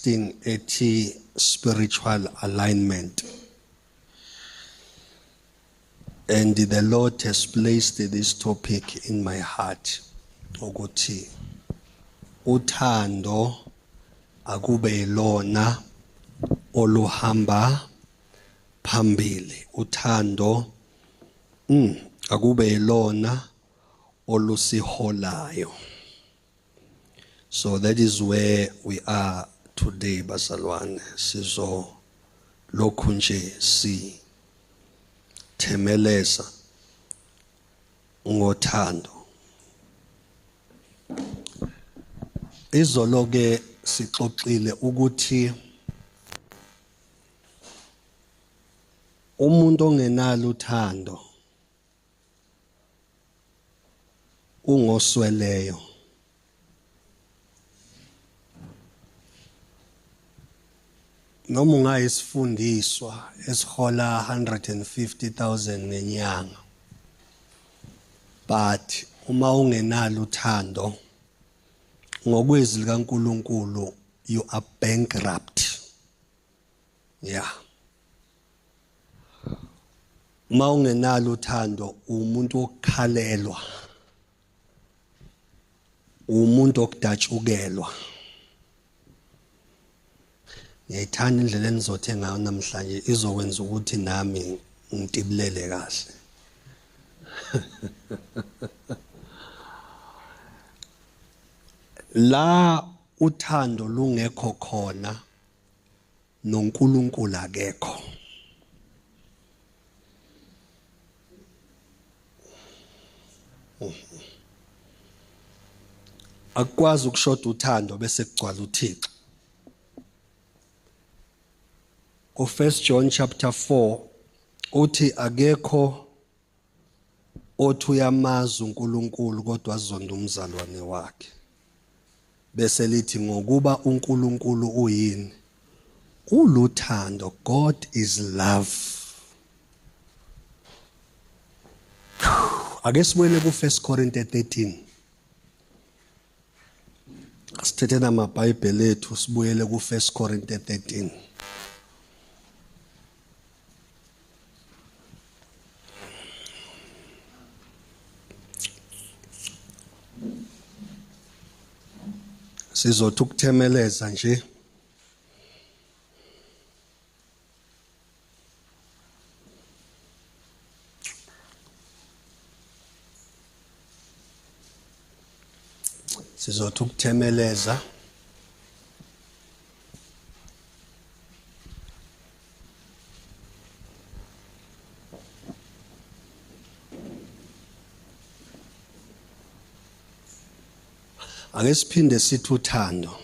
Thing ethi spiritual alignment. And the Lord has placed this topic in my heart ukuthi uthando akube yilona oluhamba phambili, uthando akube yilona olusiholayo. So that is where we are today, bazalwane. Sizo lokhu nje si themeleza ngothando. Izolo ke sixoxile ukuthi umuntu ongenalo uthando ungosweleyo. Noma ungayisifundiswa esihola 150,000 ngenyanga, but uma ungenalo uthando ngokwezwi likaNkuluNkulu, you are bankrupt. Yeah. Uma ungenalo uthando, umuntu okukhalelwa, umuntu okudatshukelwa. Ngiyayithanda indlela enizothe ngayo namhlanje, izokwenza ukuthi nami ngitibulele kahle. La uthando lungekho khona, noNkulunkulu akekho. Akukwazi ukushoda uthando bese kugcwala uThixo. Ku-1 John chapter 4 uthi akekho othi uyamazi uNkulunkulu kodwa azonda umzalwane wakhe. Bese lithi ngokuba uNkulunkulu uyini? Uluthando. God is love. Ake sibuyele ku-1 Corinthians 13. Sithethe namaBhayibheli ethu, sibuyele ku-1 Corinthians 13. Sizothi ukuthemeleza nje. Sizothi ukuthemeleza. Ake siphinde sithi uthando.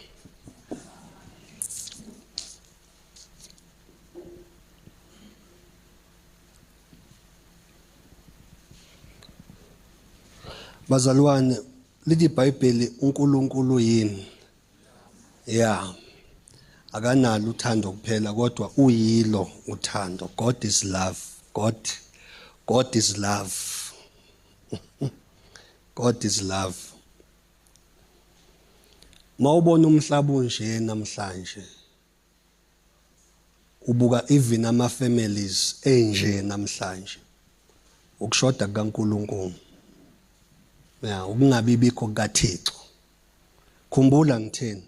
Bazalwane, lithi iBhayibheli uNkulunkulu yini? Yeah. Akanalo uthando kuphela kodwa uyilo uthando. God is love. God is love. God is love. Mawubona umhlaba unje namhlanje, ubuka even ama families enje namhlanje, ukushoda kukaNkulunkulu. Yeah, ukungabi bikho kukaThixo. Khumbula ngithini?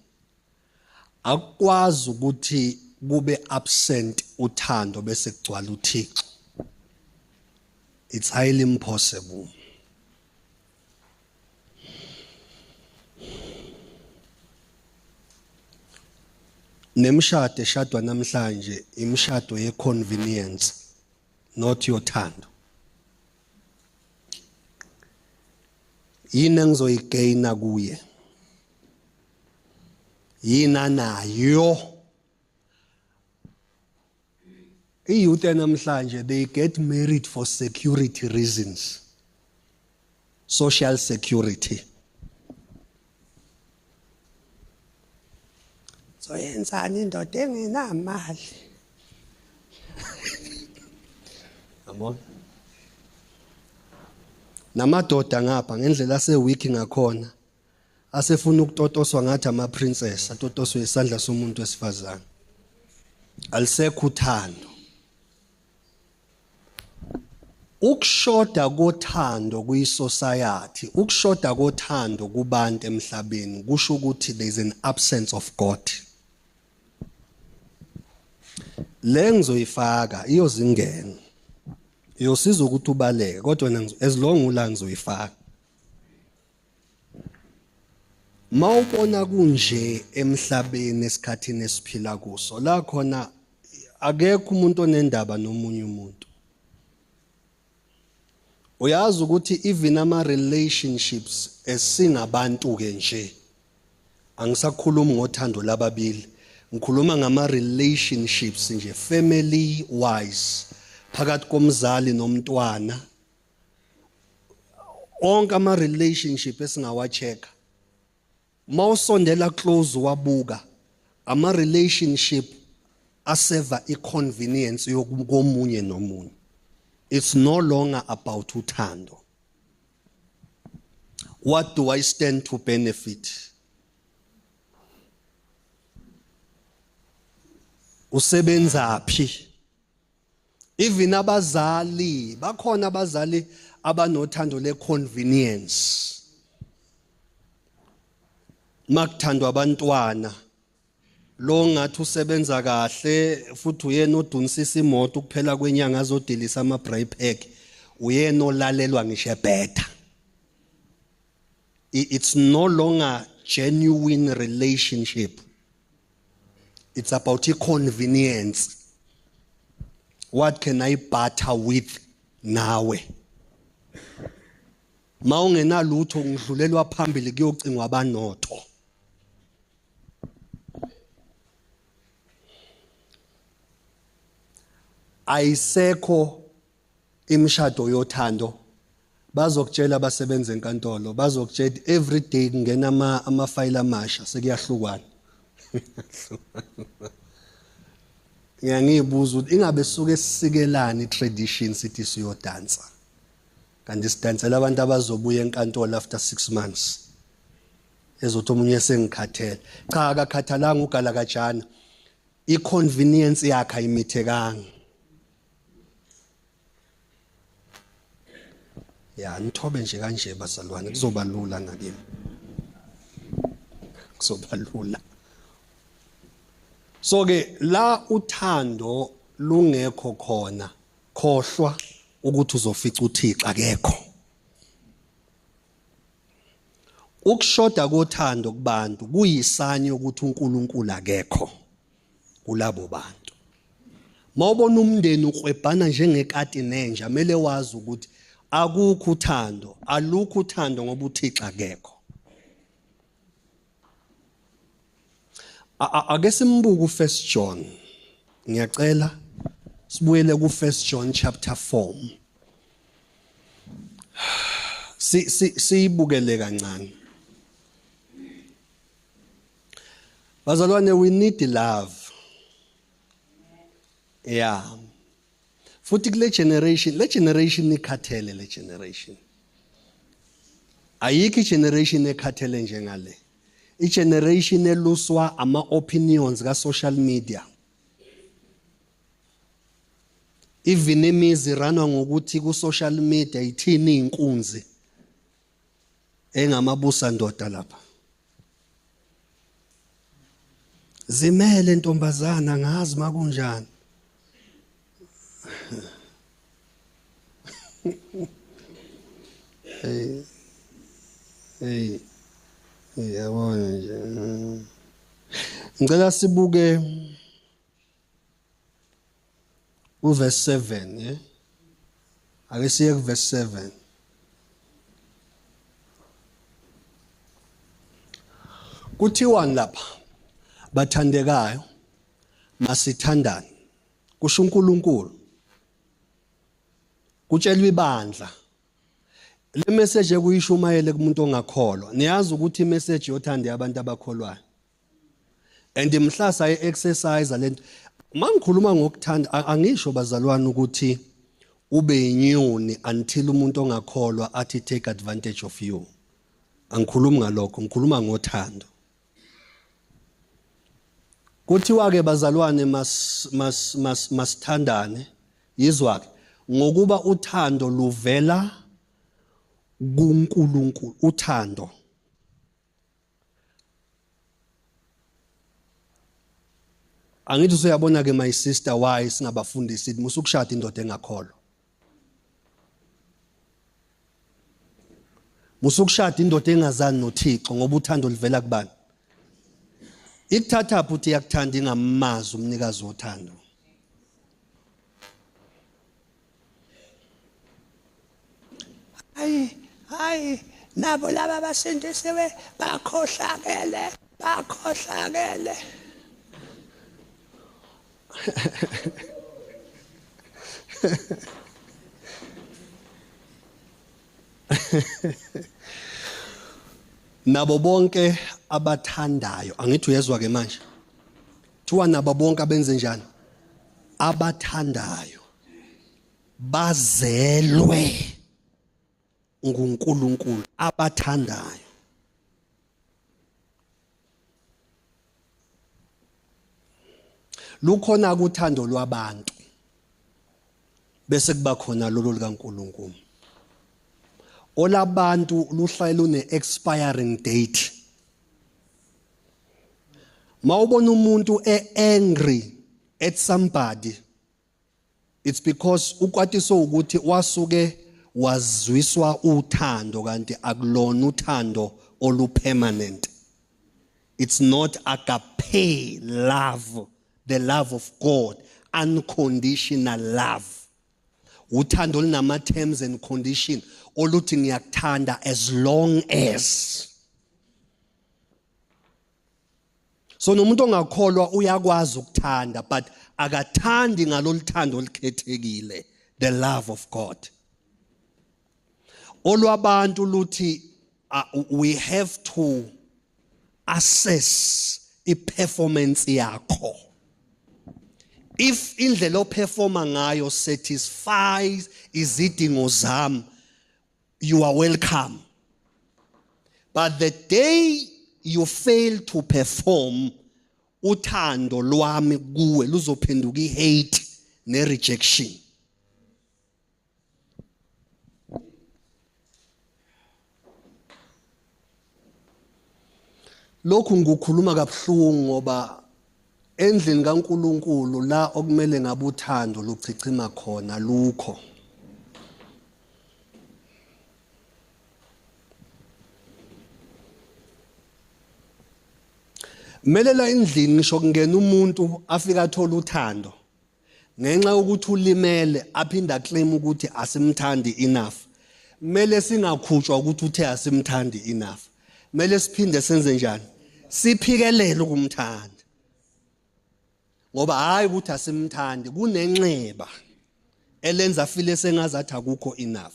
Akukwazi ukuthi kube absent uthando bese kugcwala uThixo. It's highly impossible. Nemishado eshadwa namhlanje imishado ye-convenience, not yothando. Yini engizoyigaina kuye? Yini anayo? I-youth namhlanje, they get married for security reasons, social security. Soyenzani indoda engenamali? Yabona? Namadoda ngapha ngendlela ase weak ngakhona, Asefuna ukutotoswa ngathi ama princess atotoswe isandla somuntu wesifazane. Alisekho uthando. Ukushoda kothando kwi-society, ukushoda kothando kubantu emhlabeni kusho ukuthi there is an absence of God. Le ngizoyifaka iyozingena. Iyosiza ukuthi ubaleke kodwa as long ula ngizoyifaka. Mawubona kunje emhlabeni esikhathini esiphila kuso la khona akekho umuntu onendaba nomunye umuntu. Uyazi ukuthi even ama relationships esingabantu ke nje angisakhulumi ngothando lababili ngikhuluma ngama relationships nje family wise phakathi komzali nomntwana onke ama relationship esingawa-check mawusondela close wabuka ama relationship aseva i-convenience yokomunye nomunye. It's no longer about uthando. What do I stand to benefit? Usebenzaphi? Even abazali bakhona, abazali abanothando le-convenience makuthandwa abantwana. Lo ngathi usebenza kahle futhi uyena odunisisa imoto kuphela kwenyanga azodilisa ama braai pack, uyena olalelwa ngisho ebhetha. It's no longer genuine relationship, it's about convenience. What can I barter with nawe? Mawungenalutho ngidlulelwa phambili kuyocingwa abanotho. Ayisekho imishado yothando. Bazokutshela abasebenza enkantolo, bazokutshela every day kungena amafayili amasha, sekuyahlukwana. Ngiyangibuza ukuthi ingabe suke sisikelani tradition sithi siyodansa, kanti sidansela abantu abazobuya enkantolo after 6 months, ezothi omunye sengikhathele. Cha, akakhathalanga ugala kajana, i-convenience yakhe ayimithekanga. Ya, nithobe nje kanje bazalwane, kuzoba lula nakimi, kuzoba lula. So ke la uthando lungekho khona, khohlwa ukuthi uzofica uThixo akekho. Ukushoda kothando kubantu kuyisanye ukuthi uNkulunkulu akekho kulabo bantu. Mawubona umndeni ukwebhana njengekati nenja, mele wazi ukuthi akukho uthando, alukho uthando ngoba uThixo akekho. Ake simbuke uFirst John. Ngiyacela sibuyele ku First John chapter 4. Si siyibukele kancane. Bazalwane, we need love. Yeah. Futhi kule generation, le generation ikhathele, le generation. Ayikho generation ekhathele njengale. I generation eluswa ama opinions ka social media. Even imizi iranwa ngokuthi ku social media ithini inkunzi engamabusa ndoda lapha. Zimele ntombazana, ngazi makunjani. Hey hey, yabona nje, ngicela sibuke uverse 7. Ake siye kuverse 7. Kuthiwani lapha? Bathandekayo, masithandane, kusho uNkulunkulu, kutshelwa ibandla. Le message ekuyishumayele kumuntu ongakholwa, niyazi ukuthi imessage yothando yabantu abakholwayo, and mhla saye exercise lento. Mangikhuluma ngokuthanda, angisho bazalwane ukuthi ube inyoni until umuntu ongakholwa athi take advantage of you. Angikhulumi ngalokho, ngikhuluma ngothando. Kuthiwa ke bazalwane mas mas mas masithandane yizwa ke ngokuba uthando luvela kuNkulunkulu uthando Angithi usuyabona ke my sister why singabafundisi musukushada indoda engakholwa. Musukushada indoda engazani noThixo ngoba uthando livela kubani? Ikuthatha phi uthi iyakuthanda ingamazi umnikazi wothando? Hayi, hayi, nabo laba abasindisiwe bakhohlakele, bakhohlakele. Nabo bonke abathandayo, angithi uyezwa ke manje. Thiwa nabo bonke abenze njani? Abathandayo bazelwe nguNkulunkulu abathandayo. Lukhona kuthando lwabantu bese kuba khona lolu likaNkulunkulu. Olabantu luhlale lune expiring date. Mawubona umuntu e-angry at somebody it's because ukwatiswe ukuthi wasuke wazwiswa uthando kanti akulona uthando olupermanent. It's not agape love, the love of God, unconditional love. Uthando olunama terms and condition oluthi ngiyakuthanda as long as. So nomuntu ongakholwa uyakwazi ukuthanda but akathandi ngaloluthando olukhethekile, the love of God. Olwabantu luthi we have to assess iperformance yakho. If indlela operforma ngayo satisfies izidingo zami, you are welcome. But the day you fail to perform, uthando lwami kuwe luzophenduka i-hate ne-rejection. Lokhu ngikukhuluma kabuhlungu ngoba endlini kaNkuluNkulu la okumele ngabe uthando luchichima khona lukho. Melela endlini ngisho kungena umuntu afika athola uthando ngenxa yokuthi ulimele aphinde aclaim ukuthi asimthandi enough. Mele singakhutshwa ukuthi uthe asimthandi enough. Mele siphinde senze njani? Siphikelele ukumthanda. Ngoba hayi ukuthi asimthandi, kunenxeba elenza file sengazathi akukho enough.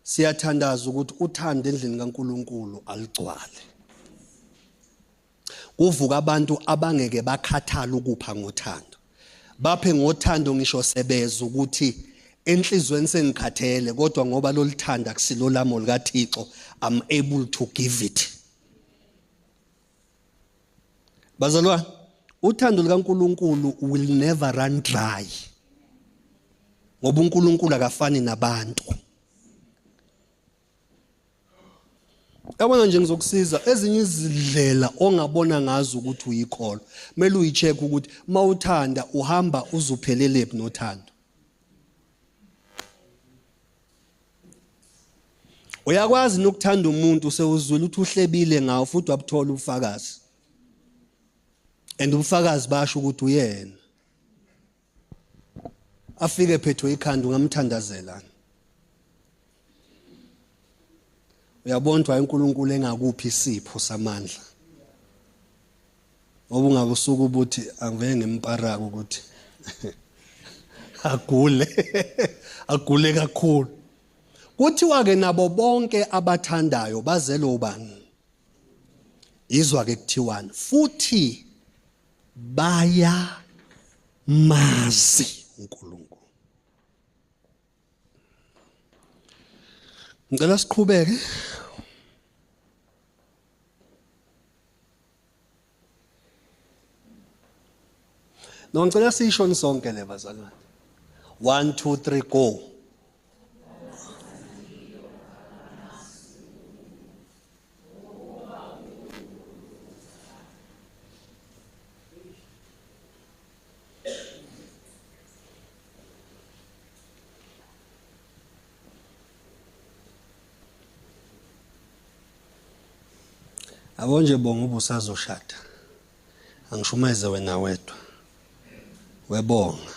Siyathandaza ukuthi uthando endlini kaNkuluNkulu aligcwale. Kuvuka abantu abangeke bakhathala ukupha ngothando. Baphe ngothando ngisho sebeza ukuthi enhlizweni sengikhathele kodwa ngoba loluthanda kusilo lami likaThixo, I'm able to give it. Bazalwane, uthando likaNkuluNkulu will never run dry. Ngoba uNkulunkulu akafani nabantu. Yabona nje ngizokusiza ezinye izindlela ongabona ngazo ukuthi uyikholwa. Kumele uyicheck ukuthi mawuthanda uhamba uzuphelele nothando. Uyakwazi nokuthanda umuntu sewuzwile ukuthi uhlebile ngawo futhi wabuthola ubufakazi. And ubufakazi basho ukuthi uyena. Afike phethwe ikhanda ungamthandazela. Uyabona ukuthi uNkulunkulu engakuphi isipho samandla. Ngoba ungabe usuke ubuthi angivele ngimparaka ukuthi agule agule kakhulu. Kuthiwa ke nabo bonke abathandayo bazele ubani? Izwa ke kuthiwani futhi baya mazi uNkulunkulu. Ngicela siqhubeke. No, ngicela sisho sonke le bazalwane. 1 2 3 go. Yabo nje bonga ubusazoshada. Angishumeze wena wedwa. Webonga.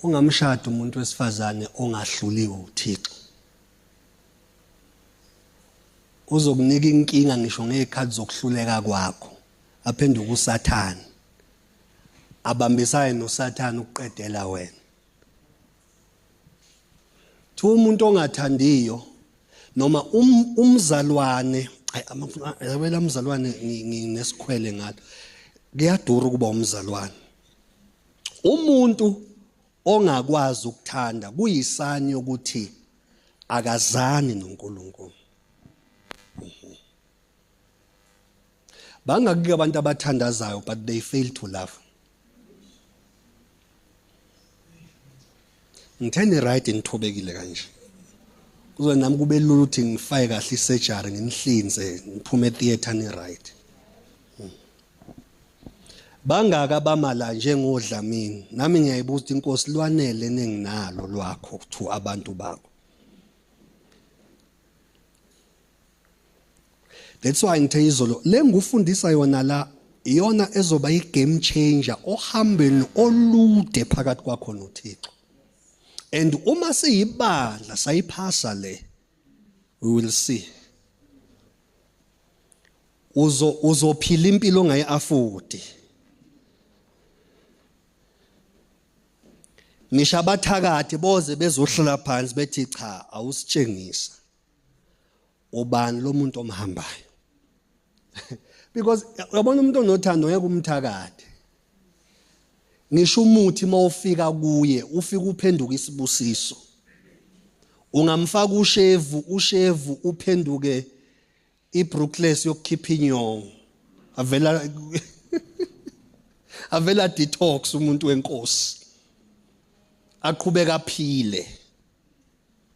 Ungamshadi umuntu wesifazane ongahluliwe uThixo. Uzokunika inkinga ngisho ngezikhathi zokuhluleka kwakho. Aphenduka uSathane. Abambisayo noSathane ukuqedela wena. Thiwa umuntu ongathandiyo noma umzalwane, hayi yabela umzalwane nginesikhwele ngalo. Kuyadura ukuba umzalwane. Umuntu ongakwazi ukuthanda kuyisani yokuthi akazani noNkulunkulu. Bangaki abantu abathandazayo but they fail to love. Ngitheni right ngithobekile kanje. Kuzo nami kube lula ukuthi ngifake kahle isurgery nginihlinze ngiphume etheater ni right. Bangaka bamala njengodlamini. Nami ngiyayibuza ukuthi inkosi lwanele nenginalo lwakho to abantu bakho. That's why ngithe izolo le ngufundisa yona la iyona ezoba i-game changer ohambeni olude phakathi kwakho noThixo. And uma siyibandla sayiphasa le, we will see. Uzo uzophila impilo ongayi-afford. Ngisho abathakathi boze bezohlala phansi bethi cha awusitshengisa. Ubani lo muntu omhambayo? Because uyabona umuntu onothando ngeke umthakathe. Ngisho umuthi mawufika kuye ufika uphenduka isibusiso. Ungamfaka ushevu, ushevu uphenduke iBrookless yokukhipha inyongo. Avela avela detox umuntu wenkosi. Aqhubeka aphile.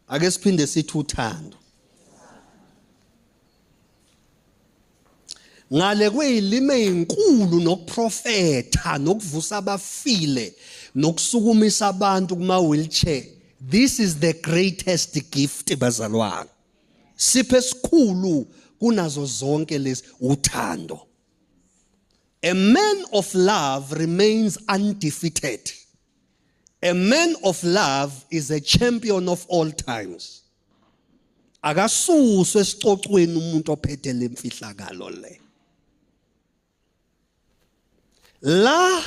Ake siphinde sithi uthando. Ngale kwezilimi ezinkulu nokuprofetha nokuvusa abafile nokusukumisa abantu kuma wheelchair, this is the greatest gift bazalwane. Siphe esikhulu kunazo zonke lezi uthando. A man of love remains undefeated. A man of love is a champion of all times. Akasuswe esicocweni umuntu ophethe lemfihlakalo le. La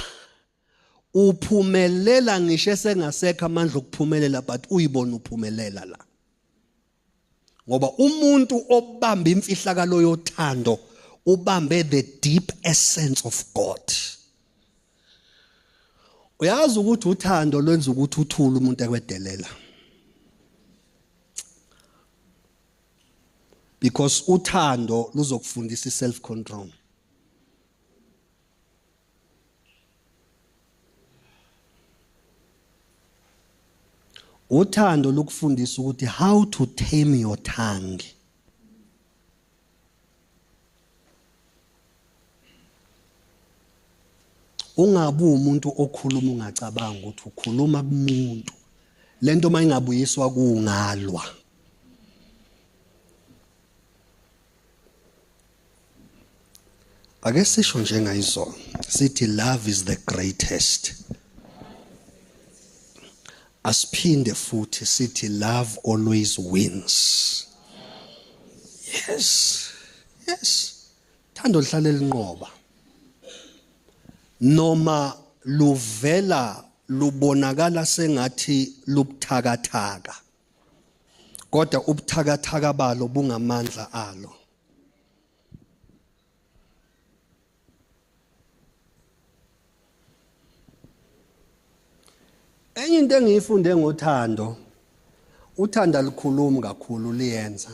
uphumelela ngisho esengasekho amandla okuphumelela, but uyibona uphumelela la. Ngoba umuntu obamba imfihlakalo yothando ubambe the deep essence of God. Uyazi ukuthi uthando lwenza ukuthi uthule umuntu ekwedelela. Because uthando luzokufundisa self control. Uthando lukufundisa ukuthi how to tame your tongue. Ungabi umuntu okhuluma ungacabanga ukuthi ukhuluma kumuntu. Lento mayingabuyiswa kungalwa. Ake sisho njengayizolo sithi love is the greatest. Asiphinde futhi sithi love always wins. Yes. Yes. Thando lihlale linqoba. Noma luvela lubonakala sengathi lubuthakathaka. Kodwa ubuthakathaka balo bungamandla alo. Enye into engiyifunde ngothando, Uthanda likhulumi kakhulu liyenza.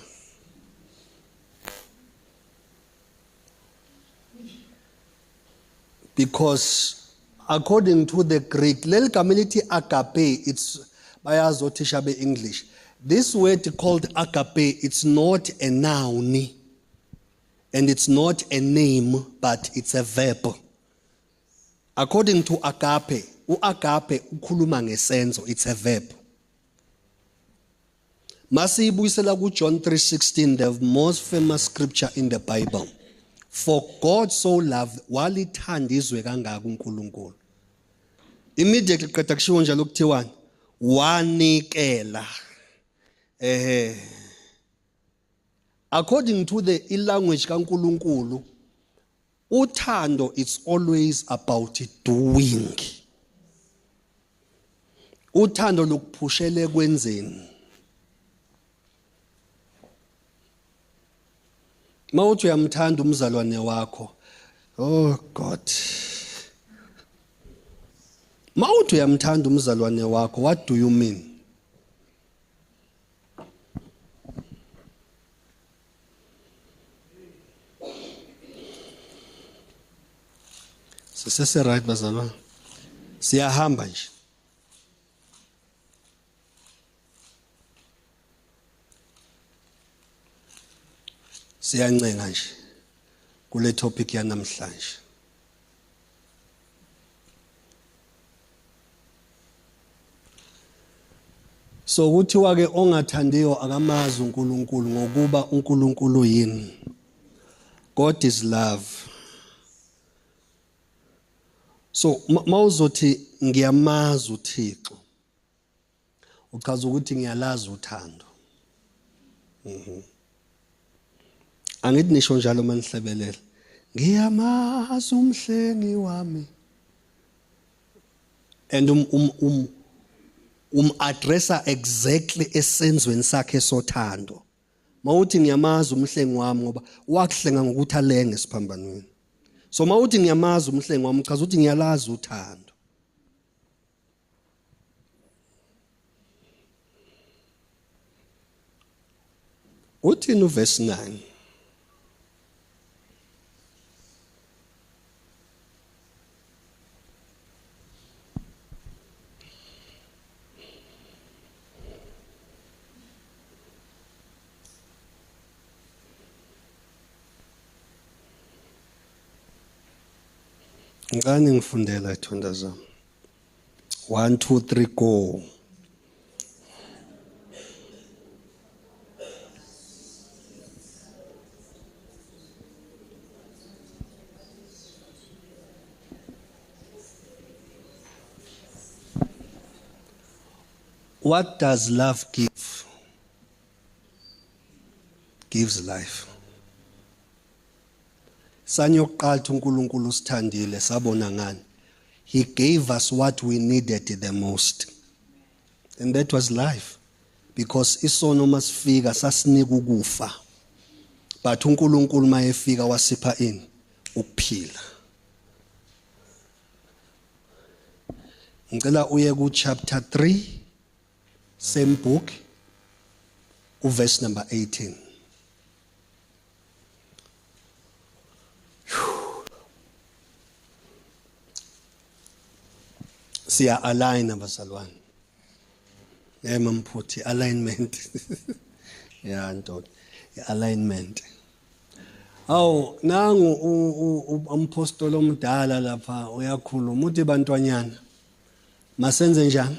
Because according to the Greek, leli gama elithi agape, it's bayazi othisha be-English. This word called agape, it's not a noun and it's not a name, but it's a verb. According to agape, uagape ukhuluma ngesenzo, it's a verb. Masiyibuyisela kuJohn 3:16, the most famous scripture in the Bible. For God so loved, walithanda izwe kangaka uNkulunkulu. Immediately qeda kushiwo njalo kuthiwani? Wanikela. Eh according to the language kaNkulunkulu, uthando it's always about doing. Uthando lokuphushela ekwenzeni. Mawuthi uyamthanda umzalwane wakho, oh God. Mawuthi uyamthanda umzalwane wakho, what do you mean? Sisese right bazalwane. Siyahamba nje. Siyancenga nje kule topic yanamhlanje. So kuthiwa ke ongathandiyo akamazi uNkulunkulu ngokuba uNkulunkulu yini. God is love. So mawuzothi ngiyamazi uThixo, uchaza ukuthi ngiyalazi uthando. Angithi nisho njalo manihlebelela. Ngiyamazi umhlengi wami. And addressa exactly esenzweni sakhe sothando. Mawuthi ngiyamazi umhlengi wami ngoba wakuhlenga ngokuthi alenge esiphambanweni. So mawuthi ngiyamazi umhlengi wami uchaza ukuthi ngiyalazi uthando. Uthini uverse 9? Ngicela ngifundela ithonda zami. 1 2 3 go. What does love give? Gives life. Sanyokuqala uNkulunkulu usithandile sabona ngani? He gave us what we needed the most. And that was life. Because isono masifika sasinika ukufa. But uNkulunkulu mayefika wasipha ini? Ukuphila. Ngicela uye ku chapter 3, same book, uverse number 18. Siya align abazalwane. Mamphuthi alignment. Ya ndoda, alignment. Awu nangu umpostoli omdala lapha uyakhuluma uthi bantwanyana masenze njani?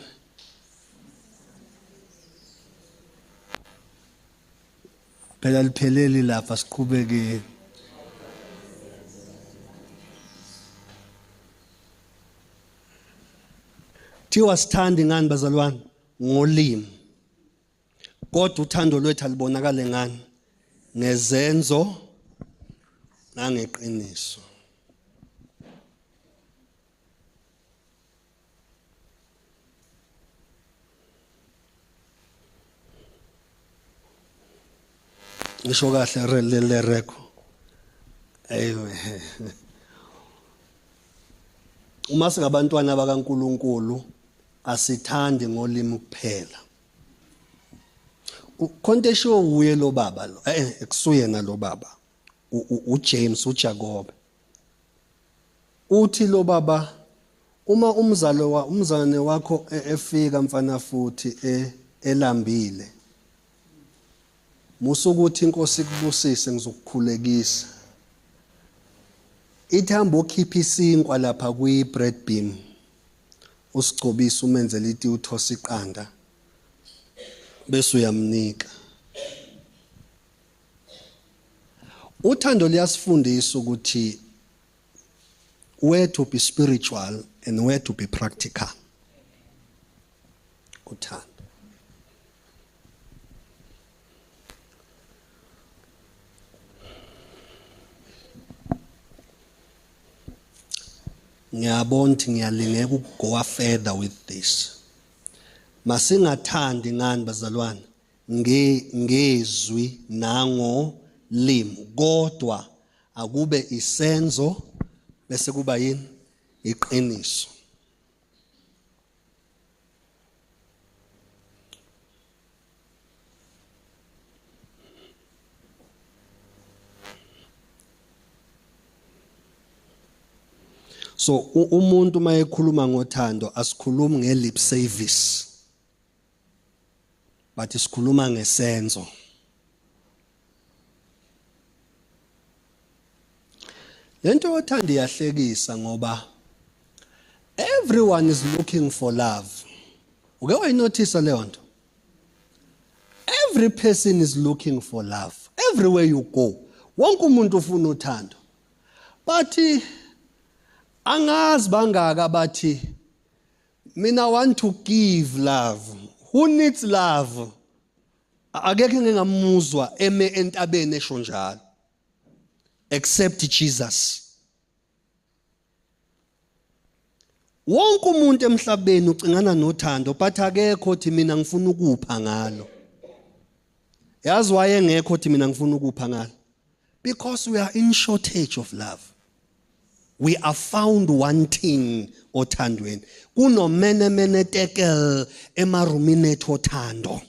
Phela lipheleli lapha siqhubeke. Thiwa sithandi ngani bazalwane? Ngolimi. Kodwa uthando lwethu alibonakale ngani? Ngezenzo nangeqiniso. Ngisho kahle le reko. Ayiwe. Uma singabantwana bakaNkuluNkulu asithandi ngolimi kuphela. Khonto eshiwo wuye lo baba lo, ekusuyena lo baba uJames, uJakobe. Uthi lo baba, uma umzalo wa umzalwane wakho efika mfana futhi elambile, musa ukuthi inkosi ikubusise, ngizokukhulekisa. Ithi hamba okhipha isinkwa lapha kwi bread beam, usigcobise, umenzele iti, uthosa iqanda, bese uyamnika. Uthando liyasifundisa ukuthi where to be spiritual and where to be practical. Uthando. Ngiyabona ukuthi ngiyalingeka ukugoa further with this. Masingathandi ngani bazalwane ngezwi nangolimi, kodwa akube isenzo bese kuba yini? Iqiniso. So umuntu mayekhuluma ngothando, asikhulumi nge-lip service, but sikhuluma ngesenzo. Lento yothando iyahlekisa ngoba everyone is looking for love. Uke wayinothisa leyo nto? Every person is looking for love. Everywhere you go, wonke umuntu ufuna uthando. But angazi bangaka bathi mina want to give love. Who needs love? Akekho engingamuzwa eme entabeni esho njalo, except Jesus. Wonke umuntu emhlabeni ucingana nothando, but akekho othi mina ngifuna ukupha ngalo. Yazi wayengekho othi mina ngifuna ukupha ngalo? Because we are in shortage of love. We are found wanting othandweni. Kunomenemene tekel emarumini ethu othando.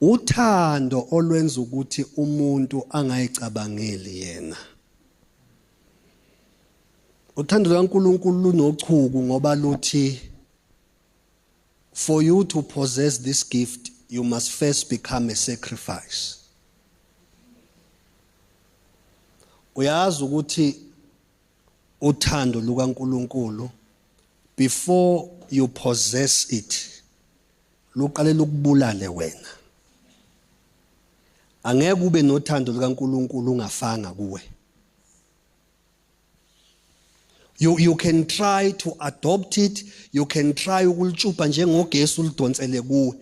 Uthando olwenza ukuthi umuntu angayicabangeli yena. Uthando lukaNkulunkulu lunochuku ngoba luthi for you to possess this gift, you must first become a sacrifice. Uyazi ukuthi uthando lukaNkulunkulu, before you possess it, luqale lukubulale wena. Angeke ube nothando lukaNkulunkulu ungafanga kuwe. You can try to adopt it, you can try ukulitshupa njengogesi ulidonsele kuwe,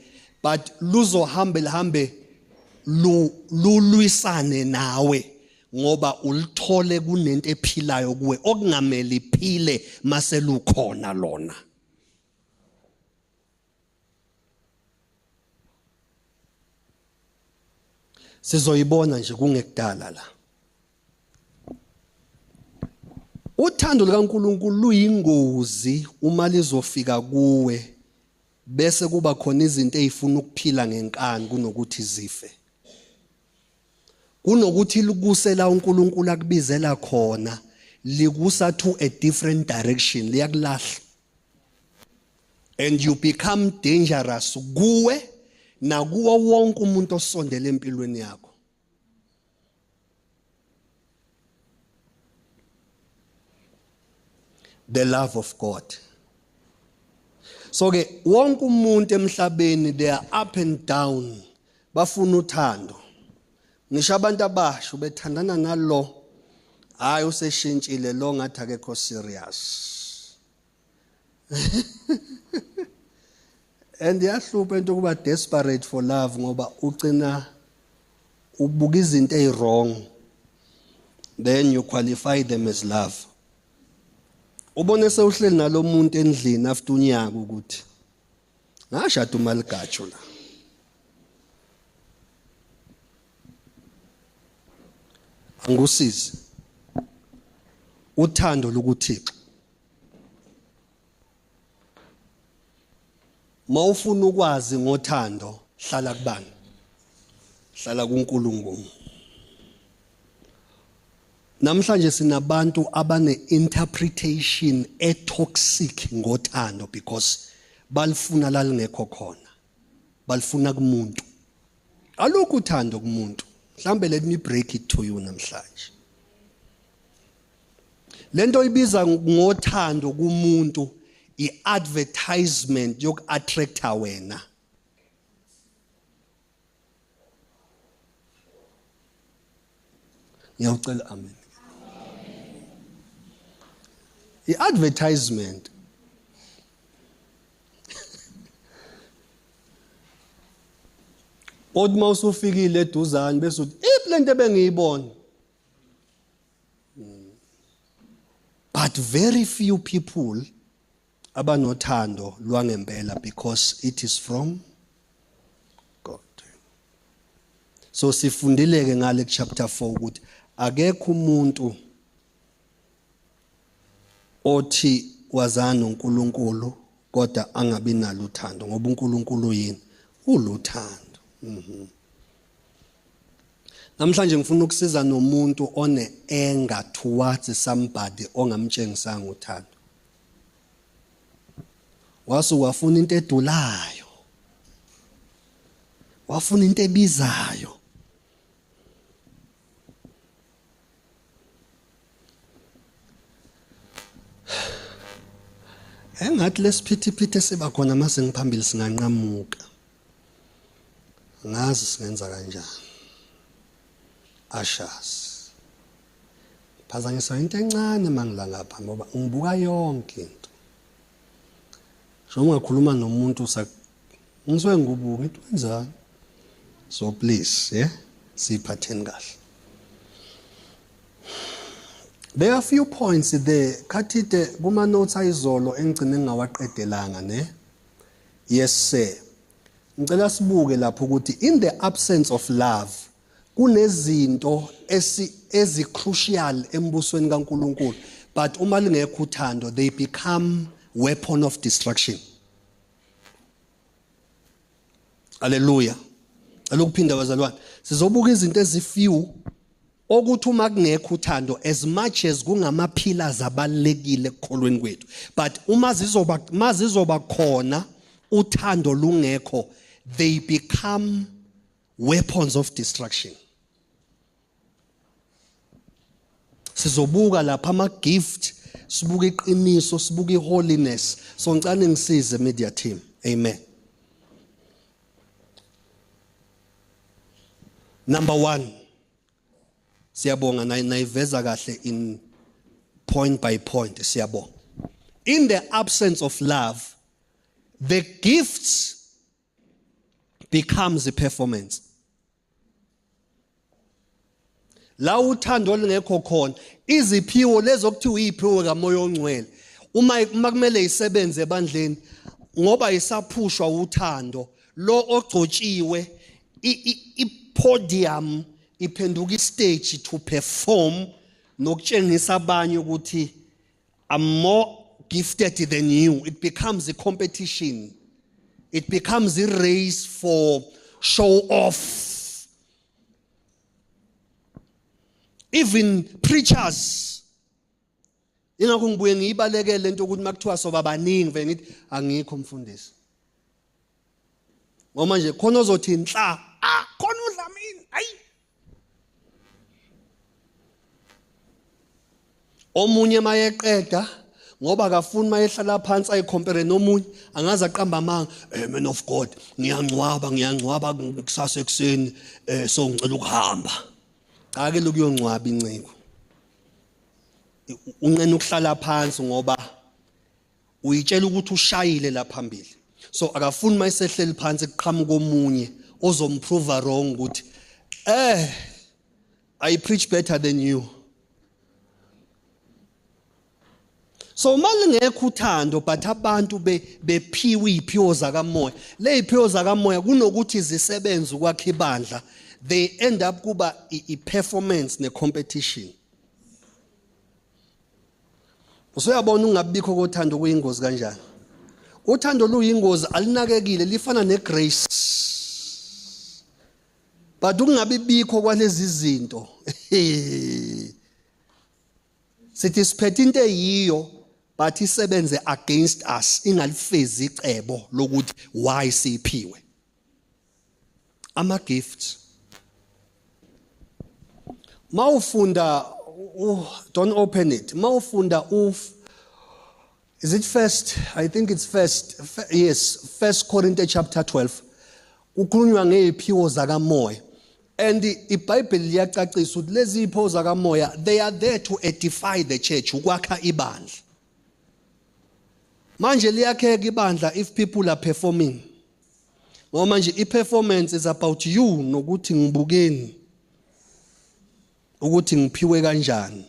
but luzohambe lihambe lulwisane nawe ngoba ulithole kunento ephilayo kuwe okungamele iphile maselukhona lona. Sizoyibona nje kungekudala la. Uthando lukaNkulunkulu luyingozi uma lizofika kuwe bese kuba khona izinto ezifuna ukuphila ngenkani kunokuthi zife. Kunokuthi likuse la uNkulunkulu akubizela khona, likusa to a different direction, liyakulahla. And you become dangerous kuwe nakuwo wonke umuntu osondele empilweni yakho. The love of God. So ke wonke umuntu emhlabeni, they are up and down, bafuna uthando. Ngisho abantu abasha bethandana nalo, hayi useshintshile lo, ngathi akekho serious. And iyahlupha into kuba desperate for love ngoba ugcina ubuka izinto eziwrong, then you qualify them as love. Ubone sewuhleli nalomuntu endlini after unyaka ukuthi ngashada umaligatsho la. Angusizi. Uthando lokuThixo. Mawufuna ukwazi ngothando, hlala kubani? Hlala kuNkulunkulu. Namhlanje sinabantu abane interpretation etoxic ngothando because balifuna lalingekho khona. Balifuna kumuntu. Alukho uthando kumuntu. Mhlambe let me break it to you namhlanje. Lento ibiza ngothando kumuntu iadvertisement yokuattracta wena. Ngiyawucela amen. I-advertisement othi uma usufikile eduzane bese uthi iphi lento ebengiyibona. But very few people abanothando lwangempela because it is from God. So sifundile ke ngale chapter 4 ukuthi akekho umuntu othi wazana noNkulunkulu kodwa angabi nalo uthando ngoba uNkulunkulu yini uluthando. Mhm. Namhlanje ngifuna ukusiza nomuntu one anger towards somebody ongamtshengisanga uthando. Wasuka wafuna into edulayo. Wafuna into ebizayo. Engathi lesiphithiphithi esiba khona mase ngiphambili singanqamuka. Ngazi singenza kanjani. Ashas. Phazanyiswa into encane mangila ngapha ngoba ngibuka yonke into. Njengoba ungakhuluma nomuntu usa ngisuke ngikubuka ngithi wenzani. So please, yeah, siphatheni kahle. There are few points there. Khathide kuma notes ayizolo engigcine ngingawaqedelanga ne. Yes sir. Ngicela sibuke lapho ukuthi in the absence of love kunezinto ezi crucial embusweni kaNkuluNkulu but uma lingekho uthando they become weapon of destruction. Haleluya. Cela ukuphinda bazalwane. Sizobuka izinto ezifew okuthi uma kungekho uthando as much as kungama pillars abalekile ekukholweni kwethu but uma zizoba mazizoba khona uthando lungekho they become weapons of destruction. Sizobuka lapha ama gift, sibuka iqiniso, sibuka iholiness. So ngicela ngisize media team. Amen. Number 1. Siyabonga nayiveza kahle in point by point siyabonga. In the absence of love the gifts becomes a performance. La uthando olungekho khona iziphiwo lezo kuthiwa iziphiwo kaMoya oNgcwele uma kumele isebenze ebandleni ngoba isaphushwa uthando lo ogcotshiwe i-podium iphenduka istage to perform nokutshengisa abanye ukuthi I'm more gifted than you. It becomes a competition. It becomes a race for show off. Even preachers. Ingakho ngibuye ngiyibalekele lento ukuthi makuthiwa soba baningi vele ngithi angikho mfundisi. Ngoba nje khona ozothi nhla, ah khona uDlamini, ayi. Omunye mayeqeda ngoba akafuni mayehlala phansi ayicompare nomunye angaze aqamba amanga eh man of God ngiyangcwaba ngiyangcwaba kusasa ekuseni eh so ngicela ukuhamba cha ke lokuyongcwaba inceku unqena ukuhlala phansi ngoba uyitshela ukuthi ushayile la phambili so akafuni mayisehleli phansi kuqhamuka omunye ozomprove wrong ukuthi eh I preach better than you. So uma lingekho uthando but abantu bephiwe iziphiwo zakamoya leziphiwo zakamoya kunokuthi zisebenze ukwakha ibandla they end up kuba i-performance ne-competition. Usuyabona ungabikho kothando kuyingozi kanjani. Uthando luyingozi alinakekile lifana negrace. But ukungabi bikho kwalezi zinto. Sithi siphethe into eyiyo but isebenze against us ingalifezi icebo lokuthi why siphiwe. Ama gifts. Mawufunda don't open it. Mawufunda uf Is it first? I think it's first. Yes, First Corinthians chapter 12. Kukhulunywa ngeziphiwo zakamoya. And iBhayibheli liyacacisa ukuthi lezi ziphiwo zakamoya they are there to edify the church, ukwakha ibandla. Manje liyakheka ibandla if people are performing. Ngoba manje i-performance is about you nokuthi ngibukeni ukuthi ngiphiwe kanjani.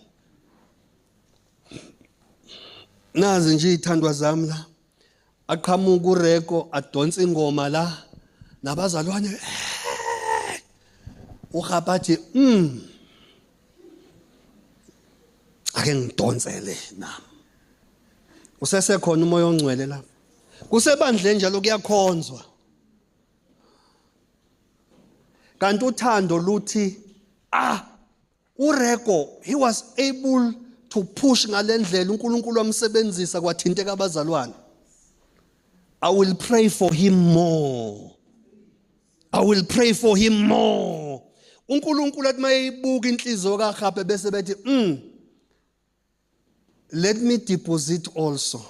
Nazi nje izithandwa zami la. Aqhamuka uReko adonsa ingoma la nabazalwane eh! uHabathi ake ngidonsele nami. Usesekhona umoya ongcwele lapha. Kusebandleni njalo kuyakhonzwa. Kanti uthando luthi ah uReko he was able to push ngalendlela uNkulunkulu wamsebenzisa kwathinteka abazalwane. I will pray for him more. I will pray for him more. uNkulunkulu athi mayeyibuka inhliziyo kaHape bese bethi let me deposit also.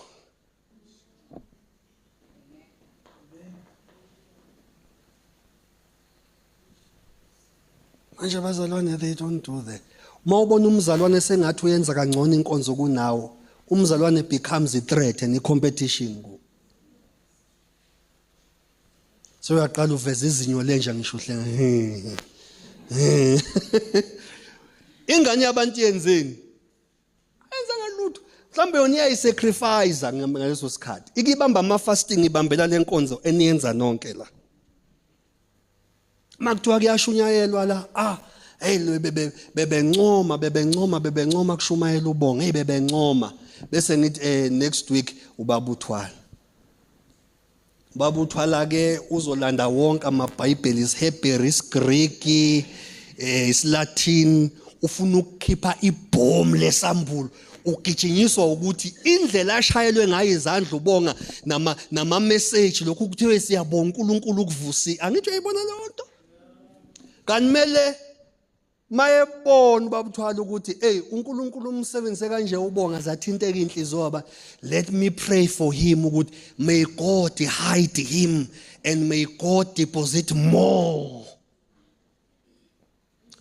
Manje abazalwane they don't do that. Uma ubona umzalwane sengathi uyenza kangcono inkonzo kunawo, umzalwane becomes a threat and a competition ku. So uyaqala uveza izinyo lenja ngisho uhlenga. Ingane yabantu yenzeni? Ayenzanga lutho. Mhlawumbe yona iyayisacrifice ngaleso sikhathi. Ikibamba ama fasting ibambela lenkonzo eniyenza nonke la. Makuthiwa kuyashunyayelwa la, ah hey bebencoma bebencoma bebencoma kushumayela ubonga hey bebencoma bese ngithi eh next week ubaba uthwala. Baba uthwala ke uzolanda wonke amaBhayibheli isiHebheru isiGreek eh isiLatin ufuna ukukhipha ibhomu lesambulo ugijinyiswa ukuthi indlela ashayelwe ngayo izandla ubonga nama nama message lokhu kuthiwe siyabonga uNkulunkulu ukuvusi angithi uyayibona leyo nto kanimele Mayebona ubaba uThwala ukuthi hey uNkulunkulu umsebenzise kanje ubonga zathinteka inhliziyo waba let me pray for him ukuthi may God hide him and may God deposit more.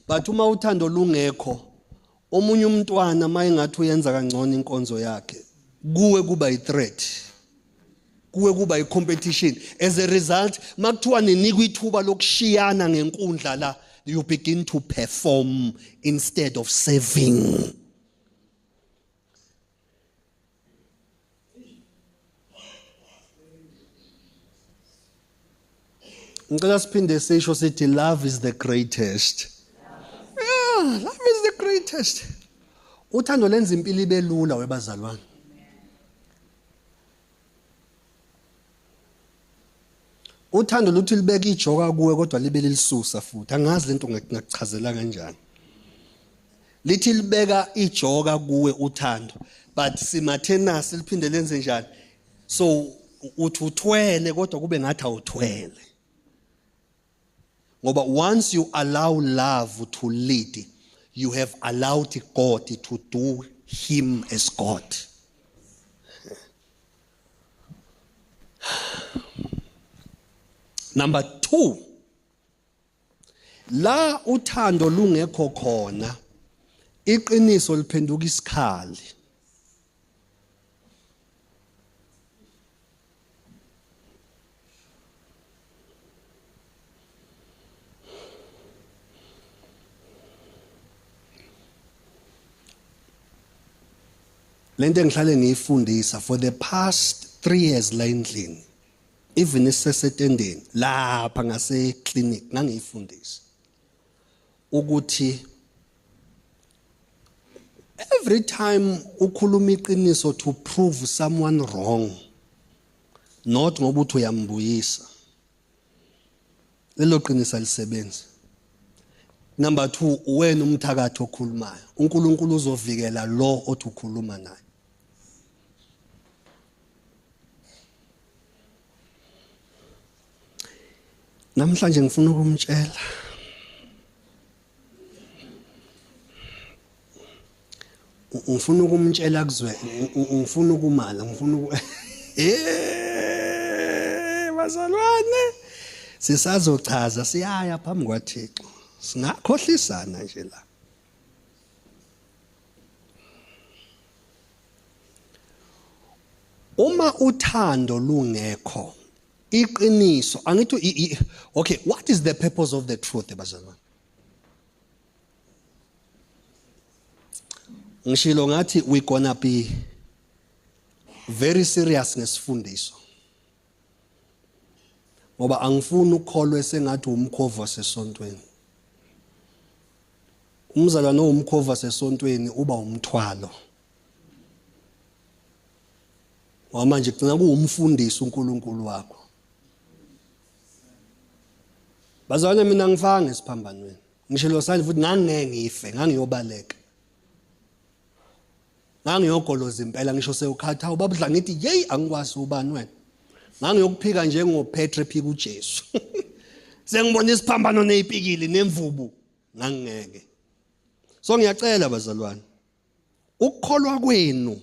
But uma uthando lungekho omunye umntwana mayengathi uyenza kangcono inkonzo yakhe kuwe kuba i-threat kuwe kuba i-competition as a result makuthiwa ninikwa ithuba lokushiyana ngenkundla la you begin to perform instead of serving. Ngicela siphinde sisho sithi love is the greatest. Yeah, love is the greatest. Uthando lenza impilo ibe lula webazalwane. Uthando luthi libeka ijoka kuwe kodwa libe lilisusa futhi. Angazi lento ngakuchazela kanjani. Lithi libeka ijoka kuwe uthando but simathenasi liphinde lenze njani? So uthi uthwele kodwa kube ngathi awuthwele. Ngoba once you allow love to lead, you have allowed God to do him as God. Number 2 la uthando lungekho khona iqiniso liphenduka isikhali. Lento engihlale ngiyifundisa for the past 3 years la endlini even isesetendeni lapha ngase clinic ngangiyifundisa ukuthi Every time ukhuluma iqiniso to prove someone wrong, not ngoba uthi uyambuyisa, lelo qiniso alisebenzi. Number 2, wena umthakathi okhulumayo, uNkulunkulu uzovikela lo othi ukhuluma naye. Namhlanje ngifuna ukumtshela ngifuna ukumtshela kuzwe, ngifuna ukumala, ngifuna uku eh bazalwane, sisazochaza, siyaya phambi kwaThixo, singakhohlisana nje la. Uma uthando lungekho, iqiniso angithi, okay, what is the purpose of the truth, bazalwane? Ngishilo ngathi we gonna be very serious ngesifundiso, ngoba angifuni ukukholwe sengathi umkhovu wasesontweni. Umzalwane owumkhovu wasesontweni uba umthwalo. Ngoba manje kugcina kuwumfundisi uNkulunkulu wakho. Bazalwane, mina ngifanga esiphambanweni. Ngishilo sanje futhi ngangeke ngife, ngangiyobaleka. Ngangiyogoloza impela, ngisho sewukhatha ubabudla ngithi yeyi angikwazi ubani wena. Ngangiyokuphika njengoPetru ephika uJesu. Sengibona isiphambano nezipikili nemvubu, ngangeke. So ngiyacela bazalwane, ukukholwa kwenu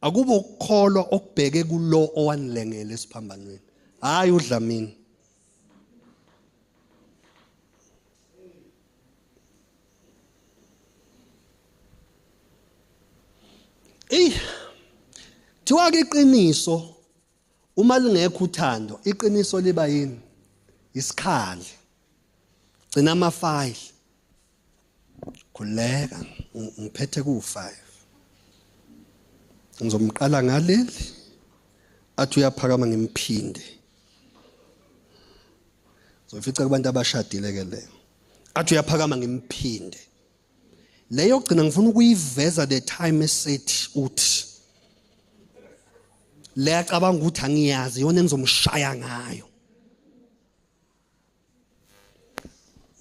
akube ukukholwa okubheke kulo owanilengele esiphambanweni, hayi uDlamini. Ey, thiwa ke iqiniso uma lingekho uthando, iqiniso liba yini? Isikhali. Gcina amafayili. Khuleka, ngiphethe ku5. Ngizomqala ngaleli athi uyaphakama ngimphinde. Zofica kubantu abashadile ke leyo. Athi uyaphakama ngimphinde. Leyo gcina ngifuna ukuyiveza the time esethi uthi leyacabanga ukuthi angiyazi yona engizomshaya ngayo.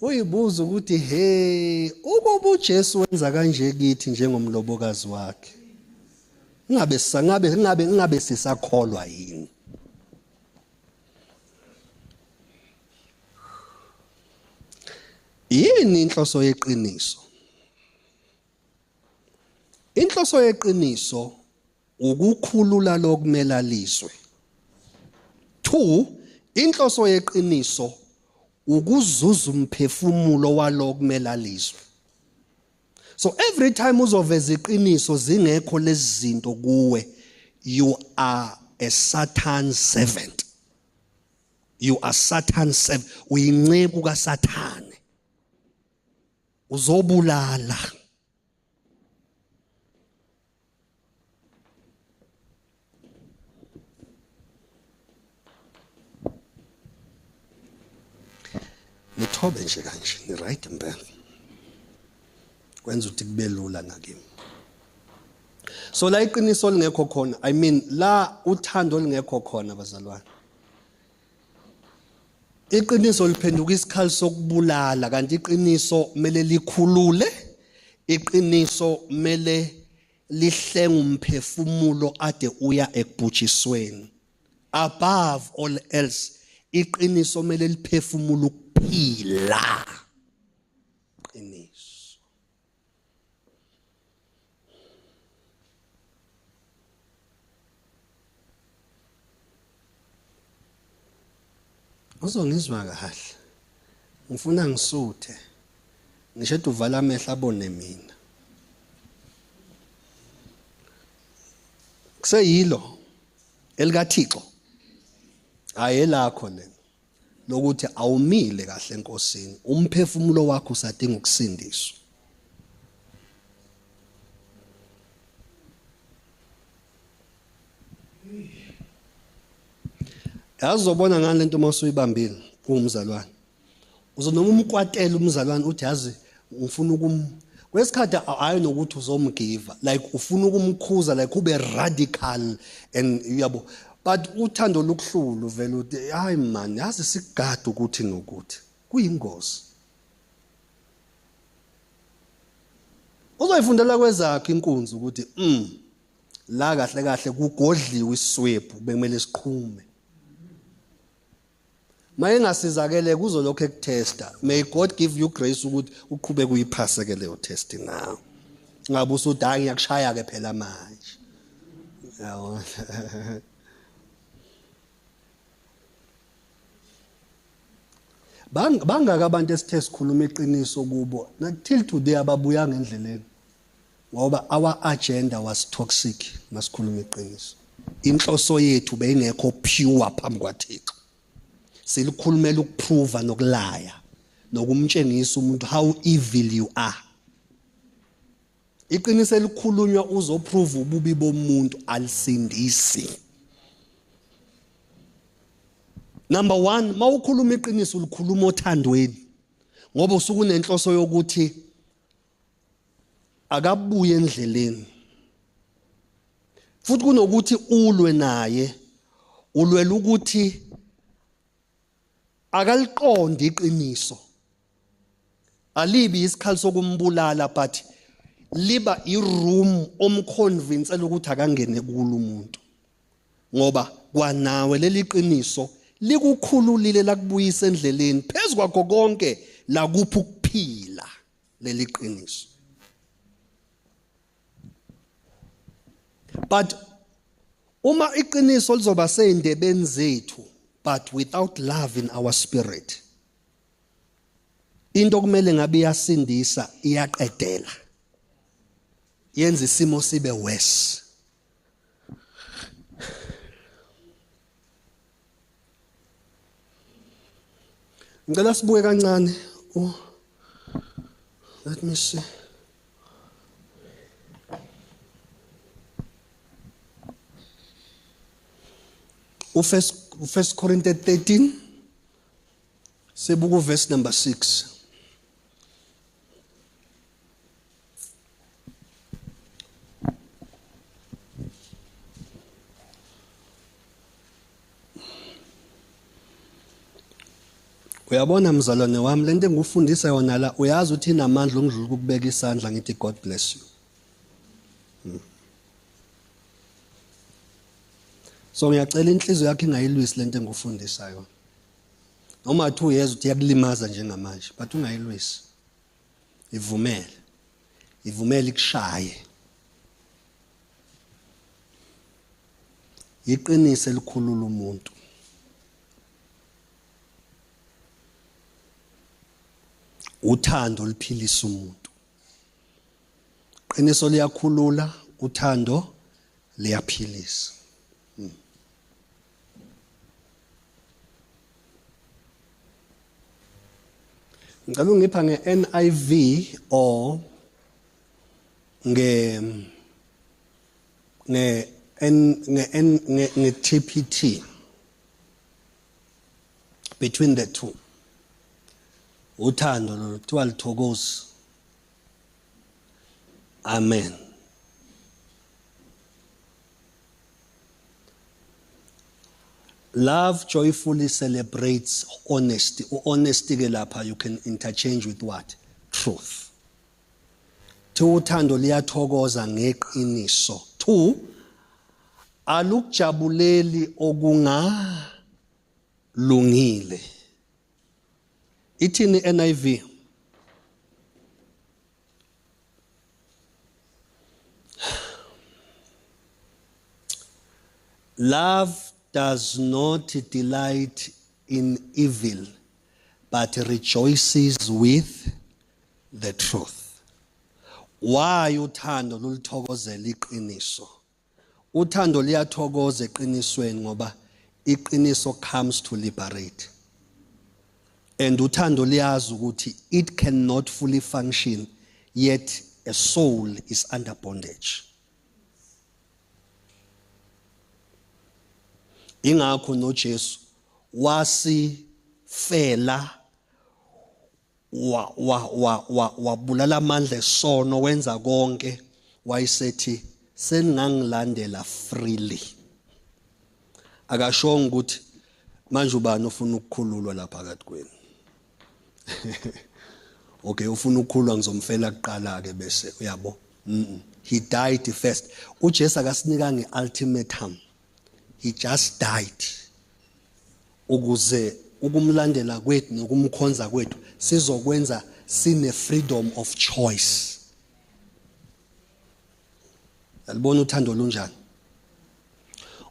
Uyibuza ukuthi he, ukuba uJesu wenza kanje kithi njengomlobokazi wakhe, ngabe sangabe ngabe ngabe sisakholwa yini? Yini inhloso yeqiniso? Inhloso yeqiniso ukukhulula lokumela lizwe. 2, inhloso yeqiniso ukuzuza umphefumulo walokumela lizwe. So every time uzoveza iqiniso zingekho lezi zinto kuwe, you are a Satan servant. You are Satan's servant. Uyinceku kaSathane. Uzobulala. Nithobe nje kanje, ni right impela. Kwenza ukuthi kube lula nakimi. So la iqiniso lingekho khona, I mean la uthando lingekho khona bazalwane, iqiniso liphenduka isikhali sokubulala, kanti iqiniso mele likhulule, iqiniso mele lihlenga umphefumulo ade uya ekubhujisweni. Above all else, iqiniso mele liphefumula ukuphila. Qiniso. Uzongizwa kahle. Ngifuna ngisuthe. Ngisho uvala amehlo abone mina. Kuseyilo elikaThixo. Hayi elakho lena. Lokuthi awumile kahle enkosini, umphefumulo wakho usadinga ukusindiswa. Yazi uzobona ngani lento uma usuyibambile ungumzalwane. Uzonoma umkwatela umzalwane uthi yazi ngifuna ukum Kwesikhathi hayi nokuthi uzomgiva like ufuna ukumkhuza like ube radical and uyabo, but uthando lukuhlulu vele uthi hayi man, yazi sigada ukuthi nokuthi kuyingozi. Uzoyifundela kwezakhe inkunzi ukuthi la kahle kahle kugodliwe isiswebhu bekumele siqhume. Mayengasizakele kuzolokho ekutesta. May God give you grace ukuthi uqhubeke uyiphase ke leyo test nawe. Ngabe usuthi hayi ngiyakushaya ke phela manje. Yabo. Bangaka abantu esithe sikhuluma iqiniso kubo till today ababuyanga endleleni ngoba our agenda was toxic. Masikhuluma iqiniso, inhloso yethu beyingekho pure phambi kwaThixo. Silikhulumela ukuprova nokulaya nokumtshengisa umuntu how evil you are. Iqiniso elikhulunywa uzoprove ububi bomuntu alisindisi. Number 1, mawukhuluma iqiniso ulikhuluma othandweni ngoba usuke unenhloso yokuthi akabuye endleleni. Futhi kunokuthi ulwe naye, ulwela ukuthi akaliqondi iqiniso. Alibi isikhali sokumbulala, but liba iroom omconvincela ukuthi akangene kulo umuntu, ngoba kwanawe leli qiniso likukhululile lakubuyisa endleleni. Phezu kwakho konke lakupha ukuphila leli qiniso. But uma iqiniso lizoba seyindebeni zethu but without love in our spirit, into kumele ngabe iyasindisa iyaqedela, yenza isimo sibe worse. Ngicela sibuke kancane u let me see. First Corinthians 13 sebuku verse number 6. Uyabona mzalwane wami, lento engikufundisa yona la, uyazi ukuthi inamandla ongidlula ukubeka isandla ngithi God bless you. So ngiyacela inhliziyo yakho ingayilwisi lento engikufundisa yona. Noma 2 years uthi iyakulimaza njengamanje, but ungayilwisi. Ivumele. Ivumele ikushaye. Iqiniso elikhulula umuntu. Uthando liphilisa umuntu. Qiniso liyakhulula, uthando liyaphilisa. Ngicela ungipha nge-NIV or nge nge N nge N nge, nge TPT, between the two. Uthando lolu kuthiwa lithokozi. Amen. Love joyfully celebrates honesty. Honesty ke lapha you can interchange with what? Truth. Two, uthando liyathokoza ngeqiniso. Two, alukujabuleli okungalungile. Ithini NIV? Love does not delight in evil, but rejoices with the truth. Why uthando lulithokozela iqiniso? Uthando liyathokoza eqinisweni ngoba iqiniso comes to liberate. And uthando liyazi ukuthi it cannot fully function yet a soul is under bondage. Ingakho noJesu wasifela. wa wa wa wa wabulala amandla esono wenza konke wayesethi seningangilandela freely. Akashongo ukuthi manje ubani ofuna ukukhululwa lapha phakathi kwenu. Okay, ufuna ukukhulwa ngizomfela kuqala ke bese uyabo. He died first. UJesu akasinikanga iultimatum. He just died. Ukuze ukumlandela kwethu nokumkhonza kwethu sizokwenza sine freedom of choice. Yalibona uthando lunjani?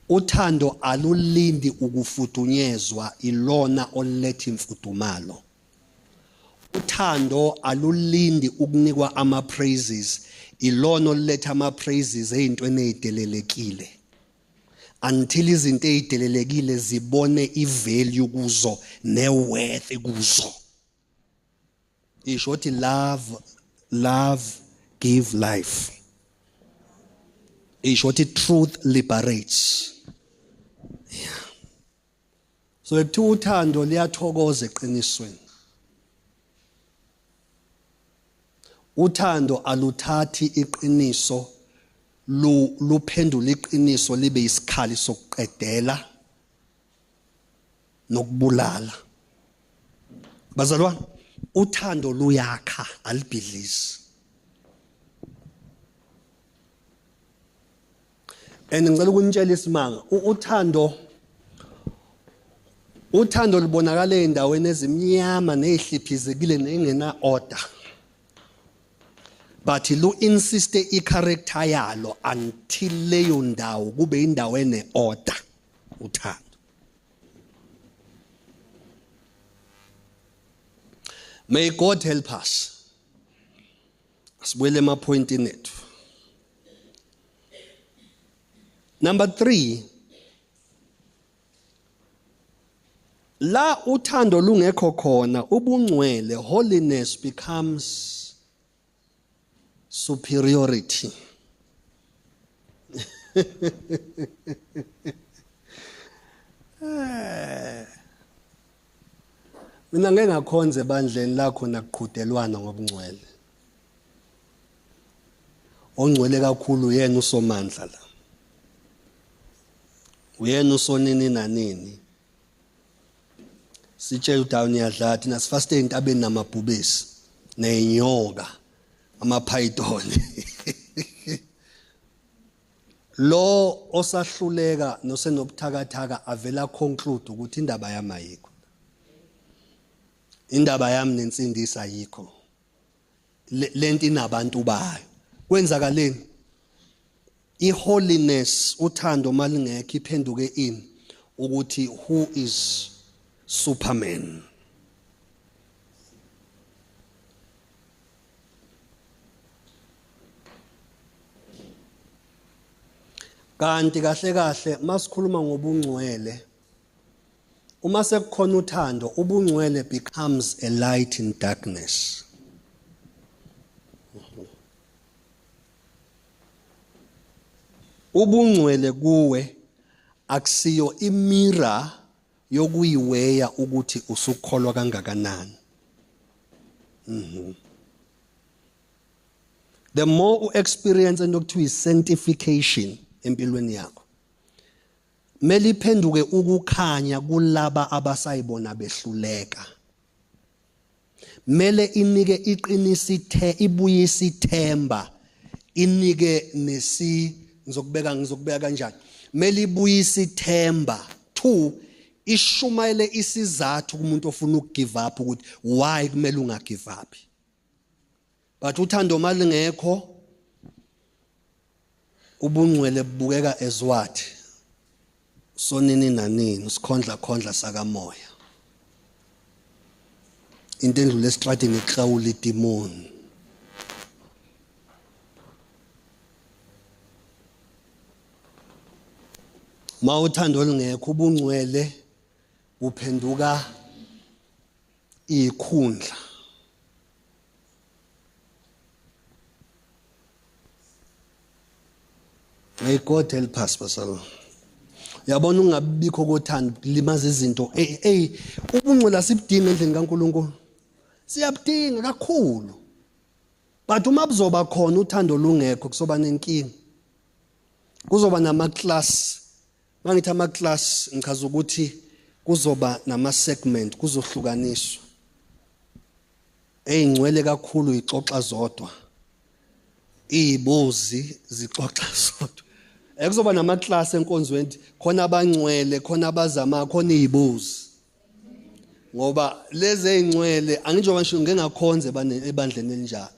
Uthando alulindi ukufudunyezwa ilona oluletha imfudumalo. Uthando alulindi ukunikwa ama praises ilona oluletha ama praises ezintweni ezidelelekile. Until izinto ezidelelekile zibone ivalue kuzo neworth kuzo. Isho ukuthi love love give life. Isho ukuthi truth liberates. Yeah. So ekuthiwa uthando liyathokoza eqinisweni. Uthando aluthathi iqiniso luphendula iqiniso libe isikhali sokuqedela nokubulala. Bazalwane, uthando luyakha alibhidlizi. And ngicela ukunitshela isimanga, uthando uthando lubonakala ezindaweni ezimnyama nezihliphizekile nengena order. But lu insiste i-character yalo until leyo ndawo kube indawo ene order uthando. May God help us. Sibuyele emapointini ethu. Number 3, la uthando lungekho khona ubungcwele, holiness becomes superiority. Mina ngeke ngakhonza ebandleni la khona kuqhudelwana ngobungcwele. Ongcwele kakhulu uyena usomandla la. Uyena usonini nanini. Sitshela ukuthi niyadla thina sifaste entabeni namabhubesi nezinyoka amapython. Lo osahluleka nosenobuthakathaka avela conclude ukuthi indaba yami ayikho. Indaba yami nensindiso ayikho. Lento inabantu bayo. Kwenzakaleni? Iholiness uthando malingekho iphenduke ini ukuthi who is Superman. Kanti kahle kahle masikhuluma ngobungcwele, uma sekukhona uthando ubungcwele becomes a light in darkness. Ubungcwele kuwe akusiyo imirror yokuyiweya ukuthi usukholwa kangakanani. The more u experience into okuthiwa sanctification empilweni yakho, mele iphenduke ukukhanya kulaba abasayibona behluleka. Mele inike iqinisi ibuyise ithemba, inike nesi ngizokubeka kanjani, mele ibuyise ithemba. 2, ishumayele isizathu kumuntu ofuna ukugive up ukuthi why kumele ungagive up. But uthando malingekho ubungcwele bubukeka as what? Sonini nanini usikhondla khondla sakamoya. Into endlule estradini iklawula idemon. Ma uthando lungekho ubungcwele buphenduka ikhundla. May God help us, bazalwane. Uyabona ungabikho kothando kulimaza izinto. Hey hey, ubungcwele asibudingi endlini kaNkuluNkulu. Siyabudinga kakhulu. But uma buzoba khona uthando lungekho kuzoba nenkinga. Kuzoba nama class. Mangithi ama class ngichaza ukuthi kuzoba nama segment kuzohlukaniswa. Eyingcwele kakhulu ixoxa zodwa. Izibozi zixoxa zodwa. Ekuzoba nama class enkonzweni khona abangcwele khona abazama khona izibozi. Ngoba lezi ezingcwele anginjengoba ngisho ngeke ngakhonze ebandleni elinjalo.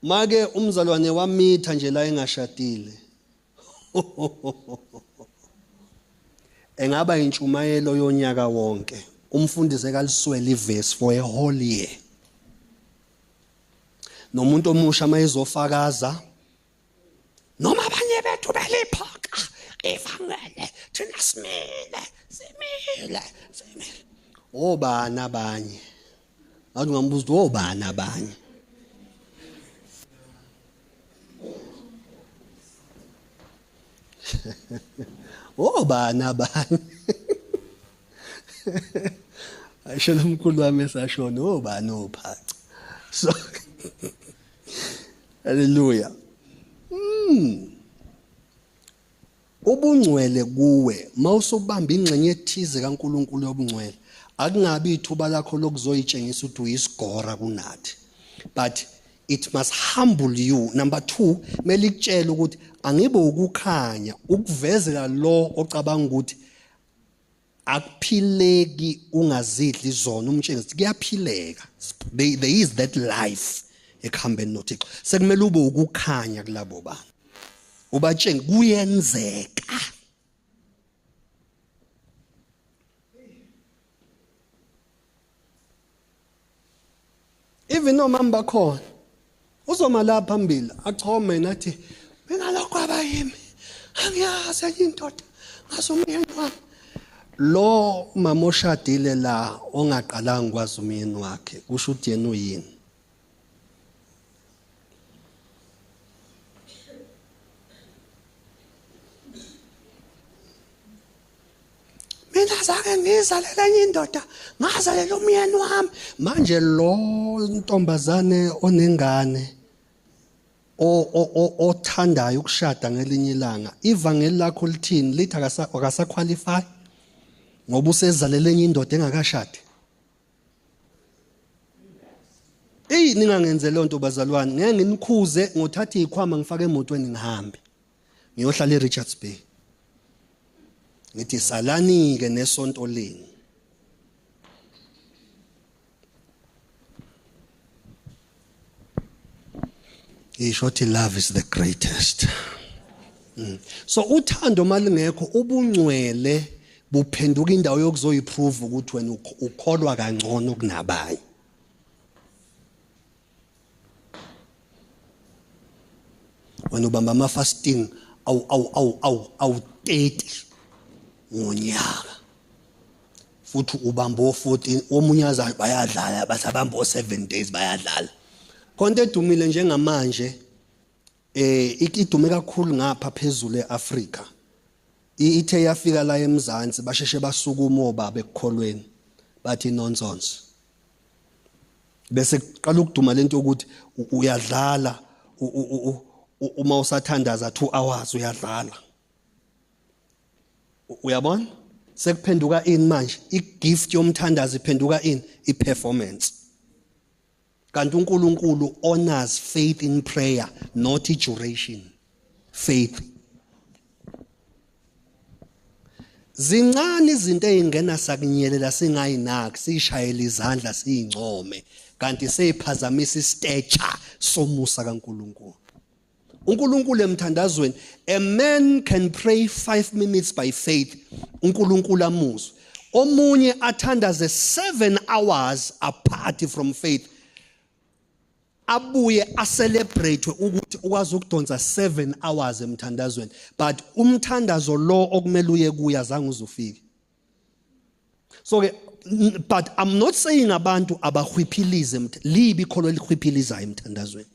Make umzalwane wamitha nje la engashadile. Engaba intshumayelo yonyaka wonke. Umfundisi ekaliswele ivesi for a whole year. Nomuntu omusha mayezofakaza noma abanye bethu beliphoqa ivangele thina simile simile simile. Obani abanye? Ngathi ungambuza ukuthi obani abanye. Obani abanye? Ayisho lomkhulu wami esashona obani ophaca. So Hallelujah. Ubungcwele kuwe mawusubamba ingxenye ethize kaNkuluNkulu yobungcwele akungabi ithuba lakho lokuzoyitshengisa ukuthi uyisigora kunathi but it must humble you. Number 2, kumele ikutshele ukuthi angibe ukukhanya ukuvezela lo ocabanga ukuthi akuphileki ungazidli zona umtshengisa kuyaphileka. There is that life ekuhambeni noThixo. Sekumele ube ukukhanya kulabo bantu, ubatshenge kuyenzeka. Even nomama bakhona uzoma la phambili achome nathi mina lokho abayimi angiyazi enye indoda ngazi umyeni wami. Lo mama oshadile la ongaqalanga kwazi umyeni wakhe kusho ukuthi yena uyini? Mina zange ngizalele enye indoda, ngazalela umyeni wami. Manje lo ntombazane onengane othandayo ukushada ngelinye ilanga, ivangeli lakho lithini? Lithi akasaqualify ngoba usezalele enye indoda engakashadi. Eyi, ningangenze leyo nto bazalwane, ngeke nginikhuze ngothatha izikhwama ngifake emotweni ngihambe ngiyohlala eRichards Bay. Ngithi salani ke nesonto lenu. Isho ukuthi love is the greatest. So uthando malingekho ubungcwele buphenduka indawo yokuzoyiprove ukuthi wena ukholwa kangcono kunabanye. Wena ubamba ama fasting awu awu awu awu awu 30 ngonyaka. Futhi ubamba o14 omunye azayo bayadlala basabamba o7 days bayadlala. Konke edumile njengamanje idume kakhulu ngapha phezulu eAfrika. Ithe yafika la eMzansi basheshe basukuma obaba ekukholweni bathi nonsense. Bese kuqala ukuduma lento yokuthi uyadlala uma usathandaza 2 hours uyadlala. Uyabona? Sekuphenduka ini manje? Igift yomthandazo iphenduka ini? Iperformance. Kanti uNkulunkulu honors faith in prayer, not duration. Faith. Zincane izinto ezingena sakunyelela singayinaki, sishayele izandla siyincome, kanti seyiphazamisa istature somusa kaNkulunkulu. uNkulunkulu emthandazweni, a man can pray 5 minutes by faith, uNkulunkulu amuzwe. Omunye athandaze 7 hours apart from faith, abuye acelebrate ukuthi ukwazi ukudonsa 7 hours emthandazweni, but umthandazo lo okumele uye kuya zange uzufike. So ke, but I'm not saying abantu abahwiphilize, libi ikholo elihwiphilizayo emthandazweni.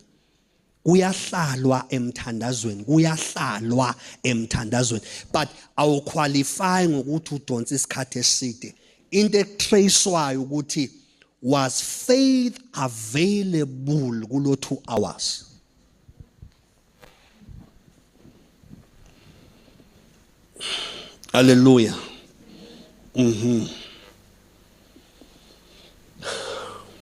Kuyahlalwa emthandazweni, kuyahlalwa emthandazweni, but awuqualify ngokuthi udonse isikhathi eside. Into etracewayo ukuthi Was faith available kulo 2 hours? Hallelujah.